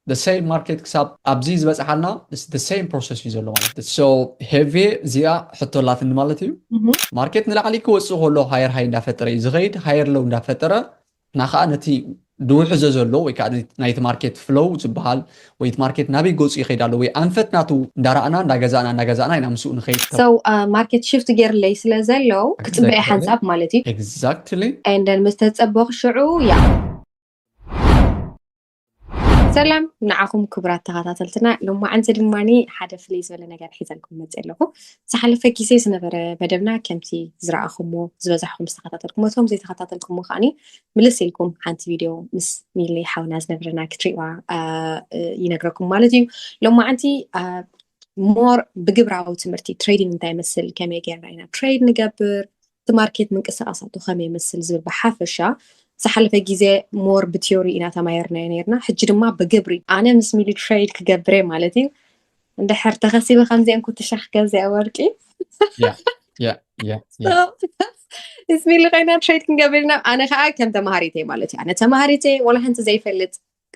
the same market ክሳብ ኣብዚ ዝበፅሓልና the same process እዩ ዘሎ ማለት እዩ። So ሄቪ እዚኣ ሕቶ ኣላትኒ ማለት እዩ። ማርኬት ንላዕሊ ክወፅእ ከሎ higher high እንዳፈጠረ እዩ ዝኸይድ፣ higher low እንዳፈጠረ ንሕና ከዓ ነቲ ድውሕዞ ዘሎ ወይ ከዓ ናይቲ ማርኬት flow ዝበሃል ወይ እቲ ማርኬት ናበይ ገፁ ይኸይድ ኣሎ ወይ ኣንፈት ናቱ እንዳረኣና እንዳገዛእና እንዳገዛእና ኢና ምስኡ ንኸይድ። So market shift ገይርለይ ስለ ዘሎ ክፅበየ ሓንሳብ ማለት እዩ። Exactly። And then ምስ ተፀበኹ ሽዑ ያ ሰላም ንዓኹም ክቡራት ተኸታተልትና። ሎማዓንቲ ድማ ሓደ ፍልይ ዝበለ ነገር ሒዘልኩም መፅእ ኣለኹ። ዝሓለፈ ግዜ ዝነበረ መደብና ከምቲ ዝረኣኹሞ ዝበዛሕኩም ዝተኸታተልኩም፣ እቶም ዘይተኸታተልኩሞ ከዓኒ ምልስ ኢልኩም ሓንቲ ቪድዮ ምስ ሚሊ ሓውና ዝነብረና ክትሪእዋ ይነግረኩም ማለት እዩ። ሎማዓንቲ more ብግብራዊ ትምህርቲ ትሬዲንግ እንታይ ይመስል፣ ከመይ ጌርና ኢና ትሬድ ንገብር፣ እቲ ማርኬት ምንቅስቃሳቱ ከመይ ይመስል ዝብል ብሓፈሻ ዝሓለፈ ግዜ more ብቲዮሪ ኢና ተማየርናዮ ነርና። ሕጂ ድማ ብግብሪ ኣነ ምስ ሚሊ ትሬድ ክገብር እየ ማለት እዩ። እንድሕር ተኸሲቡ ከምዚአን ኩትሻ ክገዝእ ወርቂ Yeah, yeah, yeah, yeah. ምስ ሚሊ ኮይና ትሬድ ክንገብር ኢና። ኣነ ከዓ ከም ተማሃሪት እየ ማለት እዩ። ኣነ ተማሃሪት እየ፣ ወላ ሓንቲ ዘይፈልጥ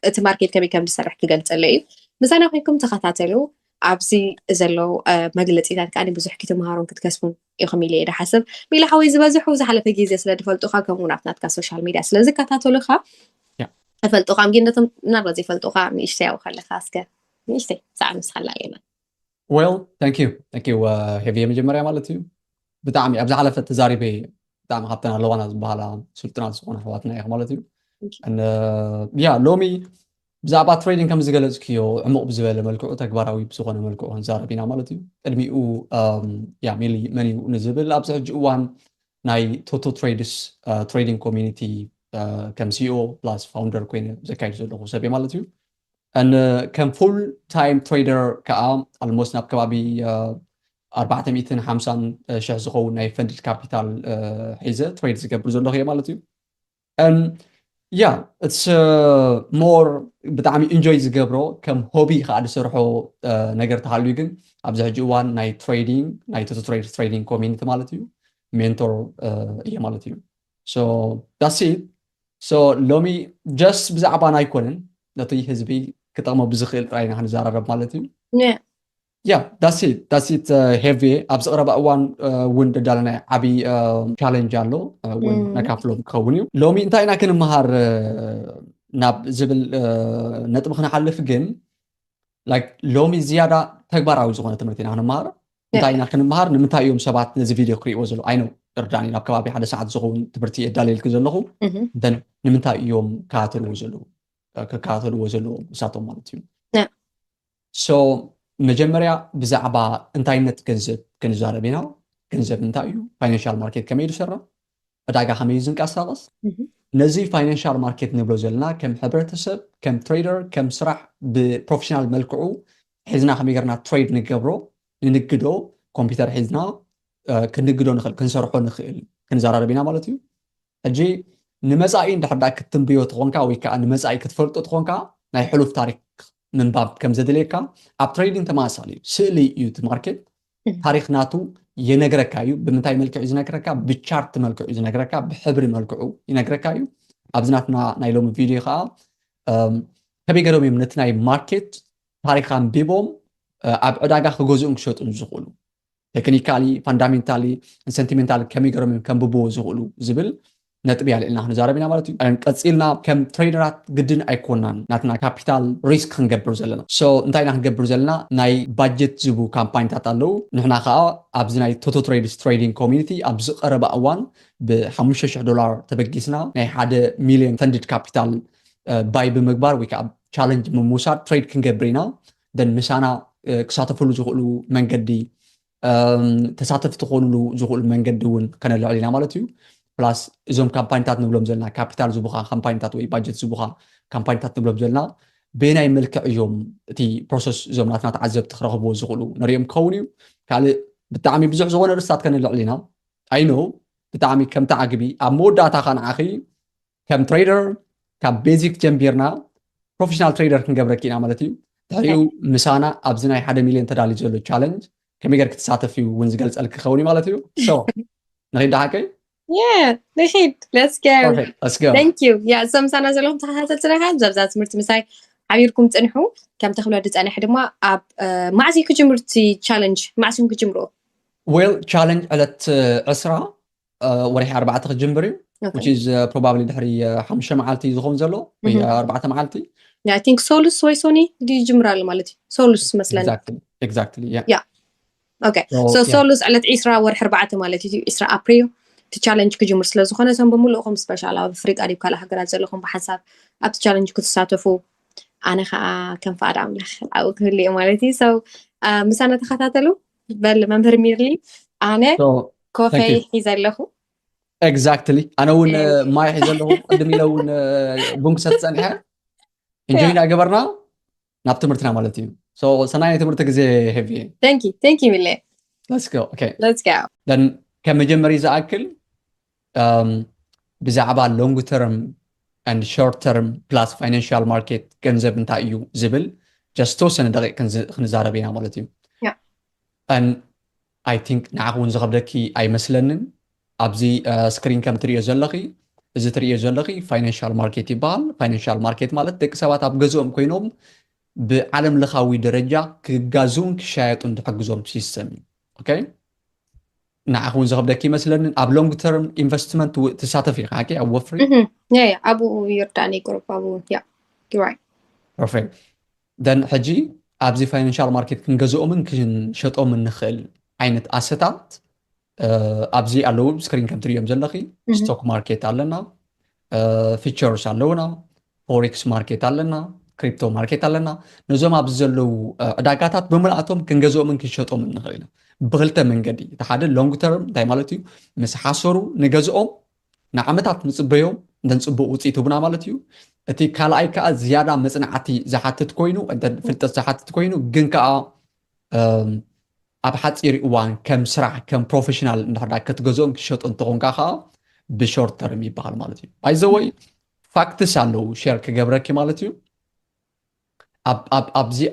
እቲ ማርኬት ከመይ ከም ዝሰርሕ ክገልፀለይ እዩ። ምሳና ኮይንኩም ተኸታተሉ። ኣብዚ ዘለዉ መግለፂታት ከዓ ብዙሕ ክትምሃሩን ክትከስቡን ኢኹም ኢለ እየ ድሓስብ። ሚሊ ሓወይ ዝበዝሑ ዝሓለፈ ግዜ ስለ ዝፈልጡኻ ከምኡ ናት ናትካ ሶሻል ሚድያ ስለ ዝከታተሉኻ ያ። ተፈልጡኻ ግን ነቶም ምናልባት ዘይፈልጡኻ ንእሽተይ ኣብኡ ከለኻ እስከ ንእሽተይ ሰዓብ ንስኻላ ኣለና። Well, thank you, thank you. ሄቪ መጀመርያ ማለት እዩ ብጣዕሚ ኣብ ዝሓለፈ ተዛሪበ ብጣዕሚ ካብተን ኣለዋና ዝበሃላ ስልጡናት ዝኾኑ ኣሕዋትና ኢኻ ማለት እዩ። ያ ሎሚ ብዛዕባ ትሬዲንግ ከም ዝገለፅክዮ ዕሙቕ ብዝበለ መልክዑ ተግባራዊ ብዝኾነ መልክዑ ክንዛረብ ኢና ማለት እዩ። ቅድሚኡ ያ ሚሊ መን እዩ ንዝብል ኣብዚ ሕጂ እዋን ናይ ቶቶ ትሬድስ ትሬዲንግ ኮሚኒቲ ከም ሲኦ ፕላስ ፋውንደር ኮይነ ዘካይድ ዘለኹ ሰብ እየ ማለት እዩ። And ከም ፉል ታይም ትሬደር ከዓ ኣልሞስት ናብ ከባቢ ኣርባዕተ ሚእትን ሓምሳን ሽሕ ዝኸውን ናይ ፈንድድ ካፒታል ሒዘ ትሬድ ዝገብር ዘለኹ እየ ማለት እዩ። ያ it's more ብጣዕሚ ኢንጆይ ዝገብሮ ከም ሆቢ ከዓ ዝሰርሖ ነገር ተሃልዩ ግን ኣብዚ ሕጂ እዋን ናይ ትሬዲንግ ናይ ቶቶ ትሬድ ትሬዲንግ ኮሚኒቲ ማለት እዩ ሜንቶር እየ ማለት እዩ። So that's it. So ሎሚ ጀስት ብዛዕባና ኣይኮነን ነቲ ህዝቢ ክጠቕሞ ብዝኽእል ጥራይ ኢና ክንዘራረብ ማለት እዩ። ያ that's it, that's it. ሄቪ ኣብዚ ቀረባ እዋን እውን ደዳለናይ ዓብዪ ቻለንጅ ኣሎ እውን ነካፍሎም ክኸውን እዩ። ሎሚ እንታይ ኢና ክንመሃር ናብ ዝብል ነጥቢ ክንሓልፍ ግን like ሎሚ ዝያዳ ተግባራዊ ዝኾነ ትምህርቲ ኢና ክንመሃር። እንታይ ኢና ክንመሃር? ንምንታይ እዮም ሰባት ነዚ ቪድዮ ክሪእዎ ዘለዉ? ኣይነው እርዳኒ ናብ ከባቢ ሓደ ሰዓት ዝኸውን ትምህርቲ የዳለልክ ዘለኹ። Then ንምንታይ እዮም ክከታተልዎ ዘለዉ ክከታተልዎ ዘለዎም ንሳቶም ማለት እዩ። So መጀመርያ ብዛዕባ እንታይነት ገንዘብ ክንዛረብ ኢና። ገንዘብ እንታይ እዩ? ፋይናንሻል ማርኬት ከመይ ዝሰርሕ? ዕዳጋ ከመይ እዩ ዝንቀሳቐስ? ነዚ ፋይናንሻል ማርኬት ንብሎ ዘለና ከም ሕብረተሰብ፣ ከም ትሬደር፣ ከም ስራሕ ብፕሮፌሽናል መልክዑ ሒዝና ከመይ ጌርና ትሬድ ንገብሮ፣ ንንግዶ፣ ኮምፒውተር ሒዝና ክንንግዶ ንኽእል ክንሰርሖ ንኽእል ክንዘራረብ ኢና ማለት እዩ። ሕጂ ንመፃኢ እንድሕር ዳ ክትትንብዮ ትኾንካ ወይ ከዓ ንመፃኢ ክትፈልጦ ትኾንካ ናይ ሕሉፍ ታሪክ ምንባብ ከም ዘድልየካ ኣብ ትሬዲንግ ተመሳሳሊ እዩ። ስእሊ እዩ እቲ ማርኬት ታሪክ ናቱ የነግረካ እዩ። ብምንታይ መልክዕ እዩ ዝነግረካ? ብቻርት መልክዑ እዩ ዝነግረካ፣ ብሕብሪ መልክዑ ይነግረካ እዩ። ኣብዚ ናትና ናይ ሎሚ ቪድዮ ከዓ ከመይ ገይሮም እዮም ነቲ ናይ ማርኬት ታሪክ ኣንቢቦም ኣብ ዕዳጋ ክገዝኡን ክሸጡን ዝኽእሉ ቴክኒካሊ ፋንዳሜንታሊ ሰንቲሜንታሊ ከመይ ገይሮም እዮም ከንብብዎ ዝኽእሉ ዝብል ነጥቢ ኣልዕልና ክንዛረብ ኢና ማለት እዩ። ቀፂልና ከም ትሬደራት ግድን ኣይኮናን ናትና ካፒታል ሪስክ ክንገብር ዘለና። So እንታይ ኢና ክንገብር ዘለና? ናይ ባጀት ዝቡ ካምፓኒታት ኣለዉ። ንሕና ከዓ ኣብዚ ናይ ቶቶ ትሬድስ ትሬዲንግ ኮሚኒቲ ኣብዚ ቀረባ እዋን ብሓሙሽተ ሽሕ ዶላር ተበጊስና ናይ ሓደ ሚሊዮን ፈንድድ ካፒታል ባይ ብምግባር ወይ ከዓ ቻለንጅ ምምውሳድ ትሬድ ክንገብር ኢና። Then ምሳና ክሳተፍሉ ዝኽእሉ መንገዲ ተሳተፍቲ ክኾኑሉ ዝኽእሉ መንገዲ እውን ከነልዕል ኢና ማለት እዩ። ፕላስ እዞም ካምፓኒታት ንብሎም ዘለና ካፒታል ዝቡኻ ካምፓኒታት ወይ ባጀት ዝቡኻ ካምፓኒታት ንብሎም ዘለና በየናይ መልክዕ እዮም እቲ ፕሮሰስ እዞም ናትና ተዓዘብቲ ክረኽብዎ ዝኽእሉ ንሪኦም ክኸውን እዩ። ካልእ ብጣዕሚ ብዙሕ ዝኾነ ርስታት ከነልዕል ኢና። ኣይኖ ብጣዕሚ ከምቲ ዓግቢ ኣብ መወዳእታ ኸ ንዓኺ ከም ትሬደር ካብ ቤዚክ ጀምቢርና ፕሮፌሽናል ትሬደር ክንገብረኪ ኢና ማለት እዩ። ድሕሪኡ ምሳና ኣብዚ ናይ ሓደ ሚሊዮን ተዳልዩ ዘሎ ቻለንጅ ከመይ ገር ክትሳተፍ እዩ እውን ዝገልፀልክ ክኸውን እዩ ማለት እዩ። ንኺድ ደሓቀይ ንኺድ let's go። Thank you። ያ እዞም ምሳና ዘለኹም ተኸታተልትና ካብ ዛብዛ ትምህርቲ ምሳይ ሓቢርኩም ጽንሑ። ከምቲ ክብሎ ዝጸንሐ ድማ ኣብ ማዕዚ ክጅምር እቲ ቻለንጅ ማዕሲም ክጅምርዎ? Well, ቻለንጅ ዕለት ዕስራ ወርሒ ኣርባዕተ ክጅምር እዩ። Probably ድሕሪ ሓሙሽተ መዓልቲ ዝኸውን ዘሎ ወይ ኣርባዕተ መዓልቲ። I think ሶሉስ ወይ ሶኒ ይጅምር ኣሎ ማለት እዩ። ሶሉስ መስለኒ። Exactly. ኦኬ። ሶሉስ ዕለት ዒስራ ወርሒ ኣርባዕተ ማለት እዩ፣ ዒስራ ኣፕሪል እቲ ቻለንጅ ክጅምር ስለ ዝኾነ፣ እቶም ብምልእኹም ስፔሻል ኣብ ኣፍሪቃ ድዩ ካልእ ሃገራት ዘለኹም ብሓንሳብ ኣብቲ ቻለንጅ ክትሳተፉ ኣነ ከዓ ከም ፍቓድ ኣምላኽ ኣብኡ ክህሉ እየ ማለት እዩ። So ምሳና ተኸታተሉ። በል መምህር ሚርሊ፣ ኣነ ኮፈይ ሒዘ ኣለኹ። Exactly. ኣነ እውን ማይ ሒዘ ኣለኹ። ቅድም ኢለ እውን ቡን ክሰቲ ጸኒሐ። ኢንጆይ እንዳገበርና ናብ ትምህርትና ማለት እዩ። ሰናይ ናይ ትምህርቲ ግዜ ሄቪ። Thank you ሚለ። Let's go. Okay. Then ከም መጀመሪ ዝኣክል ብዛዕባ long term and short term plus financial market ገንዘብ እንታይ እዩ ዝብል just ተወሰነ ደቂቕ ክንዛረብ ኢና ማለት እዩ። And I think ንዓኺ እውን ዝኸብደኪ ኣይመስለንን። ኣብዚ ስክሪን ከም ትሪኦ ዘለኺ፣ እዚ ትሪኦ ዘለኺ ፋይናንሻል ማርኬት ይበሃል። ፋይናንሻል ማርኬት ማለት ደቂ ሰባት ኣብ ገዝኦም ኮይኖም ብዓለም ለኻዊ ደረጃ ክጋዝኡን ክሻየጡን ዝሕግዞም ሲስተም እዩ። ኦኬ፣ ንዓኺ እውን ዝኸብደኪ ይመስለንን። ኣብ long term investment ትሳተፊ ኢኺ ሓቂ? ኣብ ወፍሪ ኣብኡ ይርዳእኒ ቁሩብ ኣብኡ። Perfect. Then ሕጂ ኣብዚ ፋይናንሻል ማርኬት ክንገዝኦምን ክንሸጦምን ንኽእል ዓይነት ኣሰታት ኣብዚ ኣለዉ። ስክሪን ከም ትሪኦም ዘለኺ ስቶክ ማርኬት ኣለና፣ ፊቸርስ ኣለውና፣ ፎሬክስ ማርኬት ኣለና፣ ክሪፕቶ ማርኬት ኣለና። ነዞም ኣብዚ ዘለዉ ዕዳጋታት ብምልኣቶም ክንገዝኦምን ክንሸጦምን ንኽእል ኢና ብክልተ መንገዲ። እቲ ሓደ long term እንታይ ማለት እዩ? ምስ ሓሰሩ ንገዝኦም ንዓመታት ንፅበዮም፣ እንተን ፅቡቅ ውፅኢት ህቡና ማለት እዩ። እቲ ካልኣይ ከዓ ዝያዳ መፅናዕቲ ዝሓትት ኮይኑ፣ እንተ ፍልጠት ዝሓትት ኮይኑ ግን ከዓ ኣብ ሓፂር እዋን ከም ስራሕ ከም ፕሮፌሽናል እንድሕር ክትገዝኦን ክሸጦ እንተኾንካ ከዓ ብሾርት ተርም ይበሃል ማለት እዩ። By the way ፋክትስ ኣለዉ ሼር ክገብረኪ ማለት እዩ።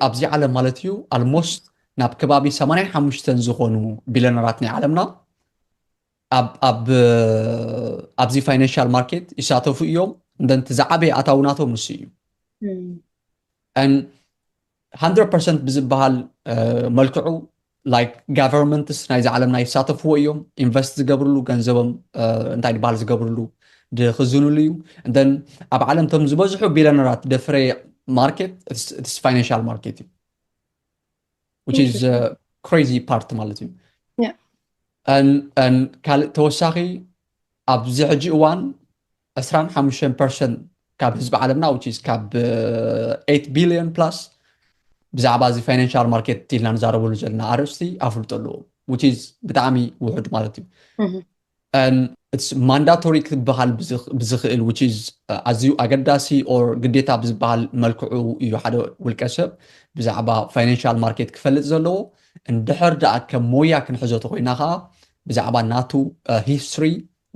ኣብዚ ዓለም ማለት እዩ ኣልሞስት ናብ ከባቢ ሰማንያን ሓሙሽተን ዝኾኑ ቢለነራት ናይ ዓለምና ኣብዚ ፋይናንሻል ማርኬት ይሳተፉ እዮም። እንደንቲ ዝዓበየ ኣታዊ ናቶም ንሱ እዩ። And hundred percent ብዝበሃል መልክዑ like governments ናይዚ ዓለምና ይሳተፍዎ እዮም። ኢንቨስት ዝገብርሉ ገንዘቦም እንታይ ዝበሃል ዝገብርሉ ዝኽዝንሉ እዩ። Then ኣብ ዓለም ቶም ዝበዝሑ ቢለነራት ደፍረ ማርኬት ፋይናንሻል ማርኬት እዩ። Which is crazy part ማለት እዩ። ካልእ ተወሳኺ ኣብዚ ሕጂ እዋን ዕስራን ሓሙሽተን ፐርሰንት ካብ ህዝቢ ዓለምና which is ካብ eight billion plus ብዛዕባ እዚ ፋይናንሻል ማርኬት ኢልና ንዛረበሉ ዘለና ኣርእስቲ ኣፍልጦ ኣለዎ። Which is ብጣዕሚ ውሑድ ማለት እዩ። ማንዳቶሪ ክበሃል ብዝኽእል which is ኣዝዩ ኣገዳሲ or ግዴታ ብዝበሃል መልክዑ እዩ ሓደ ውልቀ ሰብ ብዛዕባ ፋይናንሻል ማርኬት ክፈልጥ ዘለዎ። እንድሕር ደኣ ከም ሞያ ክንሕዞ ተኮይና ከዓ ብዛዕባ ናቱ ሂስትሪ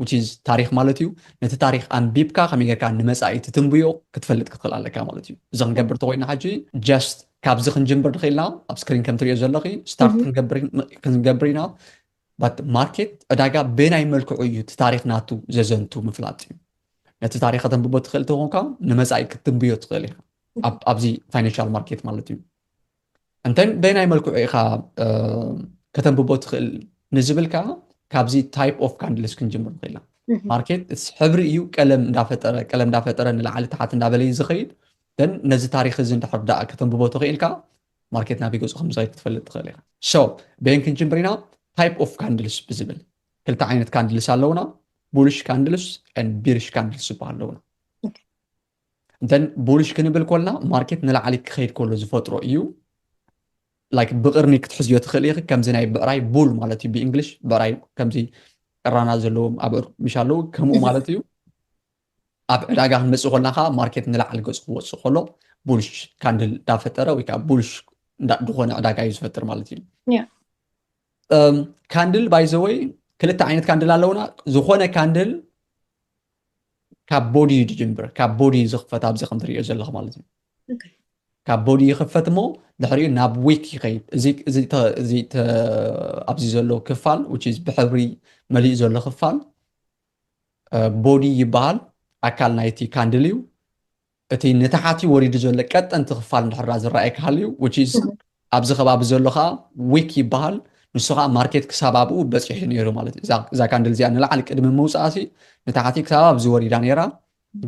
which is ታሪክ ማለት እዩ። ነቲ ታሪክ ኣንቢብካ ከመይ ጌርካ ንመፃኢ ትትንብዮ ክትፈልጥ ክትኽእል ኣለካ ማለት እዩ። እዚ ክንገብር ተኮይና ሕጂ just ካብዚ ክንጅምር ንኽእልና ኣብ ስክሪን ከም ትሪኦ ዘለኺ ስታርት ክንገብር ኢና። ባት ማርኬት ዕዳጋ በናይ መልክዑ እዩ እቲ ታሪክ ናቱ ዘዘንቱ ምፍላጥ እዩ። ነቲ ታሪክ ከተንብቦ ትኽእል ተኾንካ ንመፃኢ ክትትንብዮ ትኽእል ኢኻ ኣብዚ ፋይናንሻል ማርኬት ማለት እዩ። እንተን በናይ መልክዑ ኢኻ ከተንብቦ ትኽእል ንዝብል ከዓ ካብዚ ታይፕ ኦፍ ካንድልስ ክንጅምር ንኽእልና። ማርኬት ሕብሪ እዩ ቀለም እንዳፈጠረ ቀለም እንዳፈጠረ ንላዕሊ ተሓት እንዳበለ እዩ ዝኸይድ። Then ነዚ ታሪክ እዚ እንድሕር ደኣ ከተንብቦ ተኽኢልካ ማርኬት ናበይ ገፁ ከም ዝኸይድ ክትፈልጥ ትኽእል ኢኻ። So በየን ክንጅምር ኢና? ታይፕ ኦፍ ካንድልስ ብዝብል ክልተ ዓይነት ካንድልስ ኣለውና። ቡልሽ ካንድልስ ን ቢርሽ ካንድልስ ዝበሃል ኣለውና። እንተን ቡልሽ ክንብል ኮልና ማርኬት ንላዕሊ ክኸይድ ከሎ ዝፈጥሮ እዩ። Like ብቅርኒ ክትሕዝዮ ትኽእል ኢኺ። ከምዚ ናይ ብዕራይ ቡል ማለት እዩ ብእንግሊሽ ብዕራይ ከምዚ ቅራና ዘለዎም ኣብዑር ምሽ ኣለዉ ከምኡ ማለት እዩ። ኣብ ዕዳጋ ክንመፅእ ኮልና ከዓ ማርኬት ንላዕሊ ገፁ ክወፅእ ከሎ ቡልሽ ካንድል እንዳፈጠረ ወይ ከዓ ቡልሽ ዝኾነ ዕዳጋ እዩ ዝፈጥር ማለት እዩ። ካንድል by the way ክልተ ዓይነት ካንድል ኣለውና። ዝኾነ ካንድል ካብ ቦዲ እዩ ዝጅምር፣ ካብ ቦዲ እዩ ዝኽፈት ኣብዚ ከም ትሪኦ ዘለኹ ማለት እዩ። ካብ ቦዲ ይኽፈት እሞ ድሕሪኡ ናብ ዊክ ይኸይድ። እዚ ኣብዚ ዘሎ ክፋል which is ብሕብሪ መሊኡ ዘሎ ክፋል ቦዲ ይበሃል። ኣካል ናይቲ ካንድል እዩ። እቲ ንታሓቲ ወሪዱ ዘሎ ቀጠንቲ ክፋል እንድሕር ዝረኣየካ ሃልዩ which is ኣብዚ ከባቢ ዘሎ ከዓ ዊክ ይበሃል። ንሱ ከዓ ማርኬት ክሳብ ኣብኡ በፂሑ ነይሩ ማለት እዩ። እዛ ካንድል እዚኣ ንላዕሊ ቅድሚ ምውፃእሲ ንታሓቲ ክሳብ ኣብዚ ወሪዳ ነይራ፣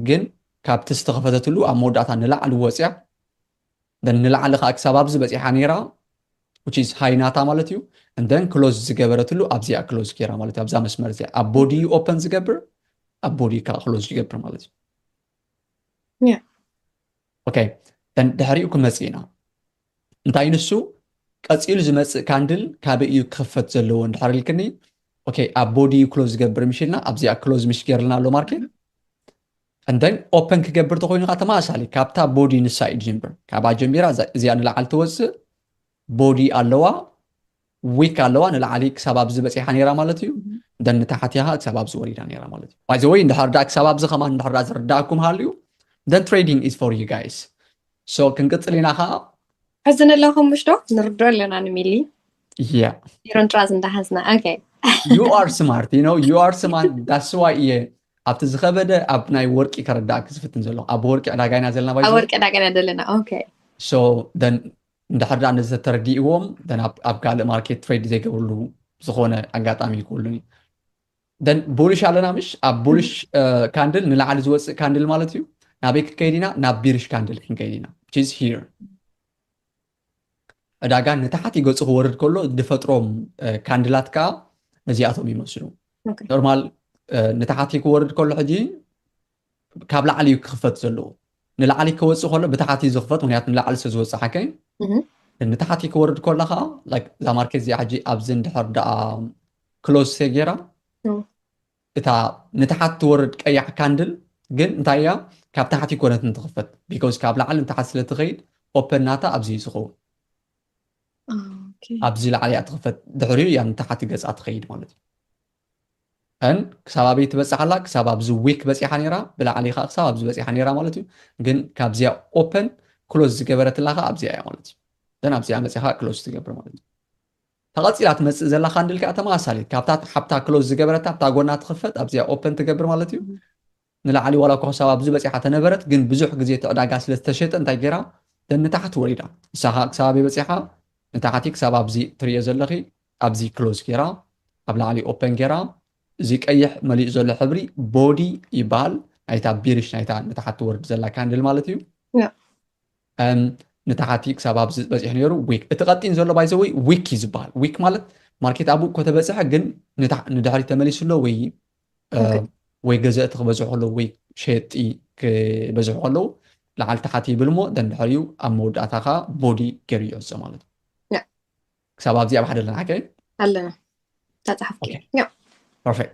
ግን ካብቲ ዝተኸፈተትሉ ኣብ መወዳእታ ንላዕሊ ወፅያ ንላዕሊ ከዓ ክሳብ ኣብዚ በፂሓ ነይራ which is ሃይናታ ማለት እዩ። እንደን ክሎዝ ዝገበረትሉ ኣብዚኣ ክሎዝ ገይራ ማለት እዩ። ኣብዛ መስመር እዚኣ ኣብ ቦዲ ኦፐን ዝገብር ኣብ ቦዲ ከዓ ክሎዝ ይገብር ማለት እዩ። ኦኬ፣ ድሕሪኡ ክመፅእ ኢና። እንታይ ንሱ ቀፂሉ ዝመፅእ ካንድል ካበይ እዩ ክኽፈት ዘለዎ እንድሕር ኢልክኒ፣ ኦኬ፣ ኣብ ቦዲ እዩ ክሎዝ ዝገብር ምሽ ኢልና ኣብዚኣ ክሎዝ ምሽ ገይርልና ኣሎ ማርኬት። እንደን ኦፐን ክገብር ተኮይኑ ከዓ ተመሳሳሊ ካብታ ቦዲ ንሳ እዩ ጀምብር። ካብኣ ጀሚራ እዚኣ ንላዕሊ ትወፅእ ቦዲ ኣለዋ፣ ዊክ ኣለዋ፣ ንላዕሊ ክሳብ ኣብዚ በፂሓ ነይራ ማለት እዩ። ደን ንታሓት ያኻ ክሳብ ኣብዚ ወሪዳ ነይራ ማለት እዩ። ባይዘወይ እንድሕር ዳ ክሳብ ኣብዚ ከማን እንድሕር ዳ ዝርዳእኩም ሃልዩ then trading is for you guys። So ክንቅፅል ኢና ከዓ። ሕዚ ንለኹም ምሽ ዶ ንርዶ ኣለና ንሚሊ Yeah, ቢሮን ጥራዝ እንዳሓዝና okay you are smart, you know, you are smart. That's why እየ ኣብቲ ዝኸበደ ኣብ ናይ ወርቂ ከረዳእክ ዝፍትን ዘለኹ። ኣብ ወርቂ ዕዳጋ ኢና ዘለና ኣብ ባይዘወይ። ወርቂ ዕዳጋ ኢና ዘለና okay So then እንድሕር ዳ ነዚ ተተረዲእዎም then ኣብ ኣብ ካልእ ማርኬት ትሬድ ዘይገብርሉ ዝኾነ ኣጋጣሚ ይክእሉን እዩ። Then ቡልሽ ኣለና ምሽ ኣብ ቡልሽ ካንድል ንላዕሊ ዝወፅእ ካንድል ማለት እዩ። ናበይ ክንከይድ ኢና? ናብ ቢርሽ ካንድል ክንከይድ ኢና which is here። ዕዳጋ ንታሕቲ ገፁ ክወርድ ከሎ ዝፈጥሮም ካንድላት ከዓ ነዚኣቶም ይመስሉ። Okay ኖርማል ንታሕቲ ክወርድ ከሎ ሕጂ ካብ ላዕሊ እዩ ክኽፈት ዘለዎ። ንላዕሊ ክወፅእ ከሎ ብታሕቲ እዩ ዝኽፈት፣ ምክንያቱ ንላዕሊ ስለ ዝወፅእ ሓከይ። Mhm ንታሕቲ ክወርድ ከሎ ከዓ like እዛ ማርኬት እዚኣ ሕጂ ኣብዚ እንድሕር ደኣ ክሎዝ ተገይራ Mm. እታ ንታሕቲ ትወርድ ቀያሕ ካንድል ግን እንታይ እያ? ካብ ታሕቲ ኮነት እንትኽፈት because ካብ ላዕሊ ንታሕቲ ስለ ትኸይድ ኦፐን ናታ ኣብዚ እዩ ዝኸውን። okay ኣብዚ ላዕሊ እያ ትኽፈት፣ ድሕሪኡ እያ ንታሕቲ ገፃ ትኸይድ ማለት እዩ። እን ክሳብ ኣበይ ትበፅሕ ኣላ? ክሳብ ኣብዚ ዊክ በፂሓ ነይራ፣ ብላዕሊ ከዓ ክሳብ ኣብዚ በፂሓ ነይራ ማለት እዩ። ግን ካብዚኣ ኦፐን ክሎዝ ዝገበረትላ ከዓ ኣብዚኣ እያ ማለት እዩ። ደን ኣብዚኣ መፂኻ ክሎዝ ትገብር ማለት እዩ። ተቐፂላ ትመፅእ ዘላ ካንድል ከዓ ተመሳሳሊት ካብታ ሓብታ ክሎዝ ዝገበረታ ኣብታ ጎና ትኽፈት ኣብዚኣ ኦፐን ትገብር ማለት እዩ። ንላዕሊ ዋላ እኳ ክሳብ ኣብዚ በፂሓ ተነበረት ግን ብዙሕ ግዜ እቲ ዕዳጋ ስለ ዝተሸጠ እንታይ ገይራ? ደን ንታሕቲ ወሪዳ። ንሳ ከዓ ክሳብ ኣበይ በፂሓ? ንታሕቲ ክሳብ ኣብዚ ትሪኦ ዘለኺ ኣብዚ ክሎዝ ገይራ ኣብ ላዕሊ ኦፐን ገይራ እዚ ቀይሕ መሊኡ ዘሎ ሕብሪ ቦዲ ይበሃል። ናይታ ቢርሽ ናይታ ንታሕቲ ትወርድ ዘላ ካንድል ማለት እዩ። Yeah. እም፣ ንታሕቲ ክሳብ ኣብዚ በፂሑ ነይሩ ዊክ። እቲ ቀጢን ዘሎ ባይዘወይ ዊክ እዩ ዝበሃል። ዊክ ማለት ማርኬት ኣብኡ እኮ ተበፅሐ ግን ንታ- ንድሕሪት ተመሊሱ ኣሎ ወይ እ፣ Okay. ወይ ገዘእቲ ክበዝሑ ከለዉ ወይ ሸየጥቲ ክበዝሑ ከለዉ ላዕሊ ታሕቲ ይብል እሞ ደን ድሕሪኡ ኣብ መወዳእታ ከዓ ቦዲ ገይሩ ይዕፆ ማለት እዩ። Yeah. ክሳብ ኣብዚ ኣብ ሓደ ኣለና ሓቀይ? ኣለና ተፃሓፍኪ Okay. Yeah. Perfect።